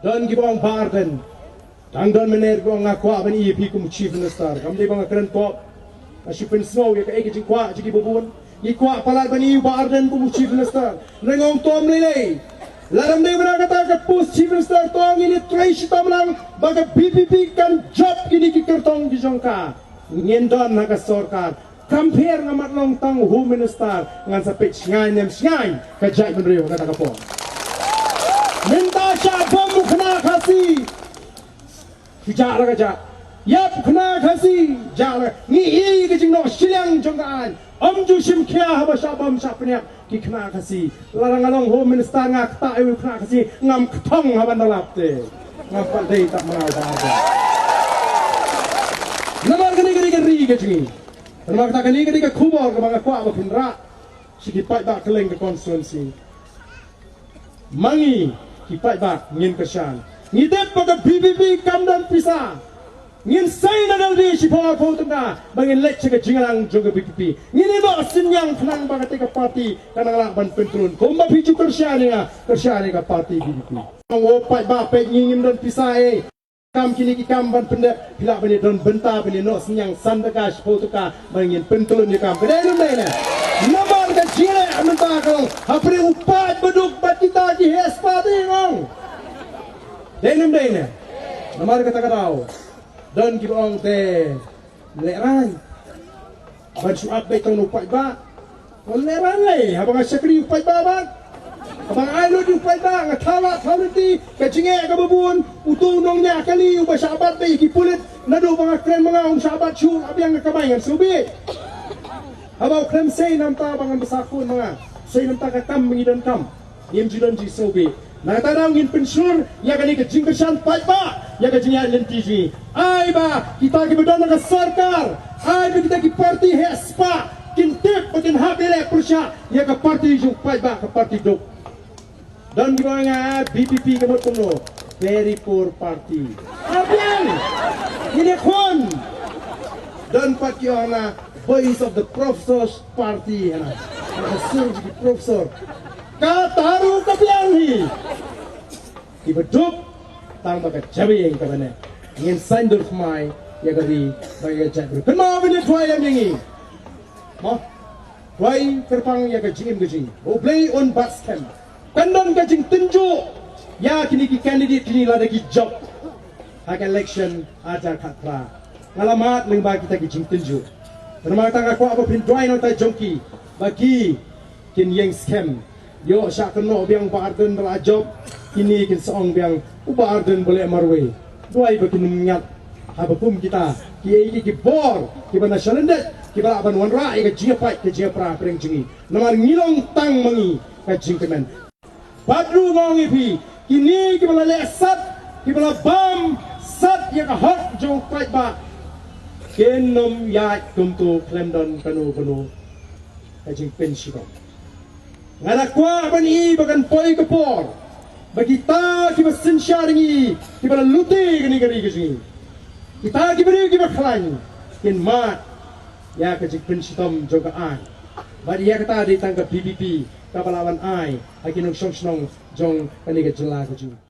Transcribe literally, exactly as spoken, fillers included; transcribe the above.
Don kiba ong Bah Ardent. Tang don mynne kiba ong nga kwah ban ïohi kum Chief Minister. Kam dei ba nga kren pop. Nga shu pynsngew ïa kaei ka jingkwah jong kiba bun. Ngi kwah palat ban ïohi Bah Ardent kum Chief Minister. Nga ong to ym lei lei. Lada ym dei ban ïa kata ka post Chief Minister to ngin ïa trei shitom lang ba ka VPP kan jop kine ki kyrtong ki jong ka. Ngin don ha ka sorkar. Kam pher nga mat long tang Home Minister, ngan sa peit shngaiñ ne ym shngaiñ ka jaitbynriew ha kata ka por. Mynta shah bom u khynnah Khasi. Ki jah la ka jah. Ïap u khynnah Khasi, jah la. Ngi ïohi ka jingnoh shiliang jong ka aiñ. Ym ju shim khia haba shah bom shah pynïap ki khynnah Khasi. Lada nga long Home Minister nga ktah ïa u khynnah Khasi, ngam kthong haba nga lap te. Ngam pat dei tat mraw ba. Namar kane ka dei ka ri ka jong ngi. Namar kata kane ka dei ka khubor kaba nga kwah ba phin rah sha ki paidbah kylleng ka constituency. Ma ngi ki paidbah ngin kyrshan. Ngi dep ba ka VPP kam don pisa. Ngin sei na dal di shiphew arphew tyngka ba ngin leit sha ka jingïalang jong ka VPP. Ngin ïa noh synñiang khnang ba kata ka party ka nang lah ban pyntrun. Kumba phi ju kyrshan ïa nga, kyrshan ïa ka party VPP. Ong o paidbah peit ngi ngim don pisa eh. Kam kine ki kam ban pyndep, phi lah ban ïa don bynta ban ïa noh synñiang san tyngka shiphew tyngka ban ngin pyntlun ïa kam. Ka dei ne ym dei ne? Namar ka jingleh mynta ka long hapdeng u paid baduk bad kita ki heh spah te ong. Dei ne ym dei ne? Namar kata ka daw don kiba ong te lehraiñ. Ban shu ap beit tang na u paidbah. Wan lehrain lei haba nga shakri u paidbah bad haba nga ai lut u paidbah nga thaw lad thaw lynti ka jingeh kaba bun. Uto u nongñiah kali uba shah bat beit ki pulit naduh ba nga kren ma nga um shah bat shuh la biang ka kamai ngan sngewbha. Haba u khlem sei namta ba ngan bsa khun ma nga sei namta ka kam ba ngi donkam. Ngim ju don jingsngewbha. Na kata daw ngin pynshlur ïa kane ka jingkyrshan paidbah ïa ka jingïaid lynti jong ngi. Ai ba kita kiba don ha ka sorkar, ai ba kita ki parti heh spah kin tip ba kin hap ïaleh pyrshah ïa ka parti jong paidbah, ka parti duk. Don kiba ong nga VPP ka mut kumno? Very poor party. Abiang. Ngin ïakhun. Don pat ki ong nga Voice of the Professors Party hana. Ka sur jong ki professor. Kata ruh ka biang hi. Kiba duk tang ba ka jabieng kaba ne. Ngin saiñdur thymmai ïa ka ri bad ïa ka jaitbynriew. Kynmaw ba ïa duwai ïa ngi. Mo. Duwai kyrpang ïa ka jingim ka jingim. Ba U Blei un bat skhem. Kan don ka jingtynjuh ïa kine ki candidate kine lada ki jop ha ka election arhajar khatphra. Nga la mad lyngba kita ki jingtynjuh. Namar kata nga kwah ba phin duwai na ka bynta jong ki ba ki kin ïeng skhem. Ïoh shah kynnoh biang Bah Ardent ba la jop. Kine kin sa ong biang u Bah Ardent ba leh marwei. Duwai ba kin ym ngat haba kum kita kiei kiei ki bor kiba na shalyndet kiba lah ban wanrah ïa ka jingïapait ka jingïapra pyrshah jong ngi. Namar ngi long tang ma ngi ka jingkmen. Bad ruh nga ong ïa phi kine kiba la leh sat kiba la bam sat ïa ka hok jong u paidbah kin ym ïaid kumto khlem don kano kano ka jingpynshitom. Nga da kwah ban ïohi ba kan poi ka por ba kita kiba synshar ïa ngi kiba la lute kane ka ri ka jong ngi. Kita kiba ri kiba khlaiñ kin mad ïa ka jingpynshitom jong ka aiñ. Bad ïa kata dei tang ka VPP kaba la wan ai ha ki nongshong shnong jong kane ka jylla ka jong ngi.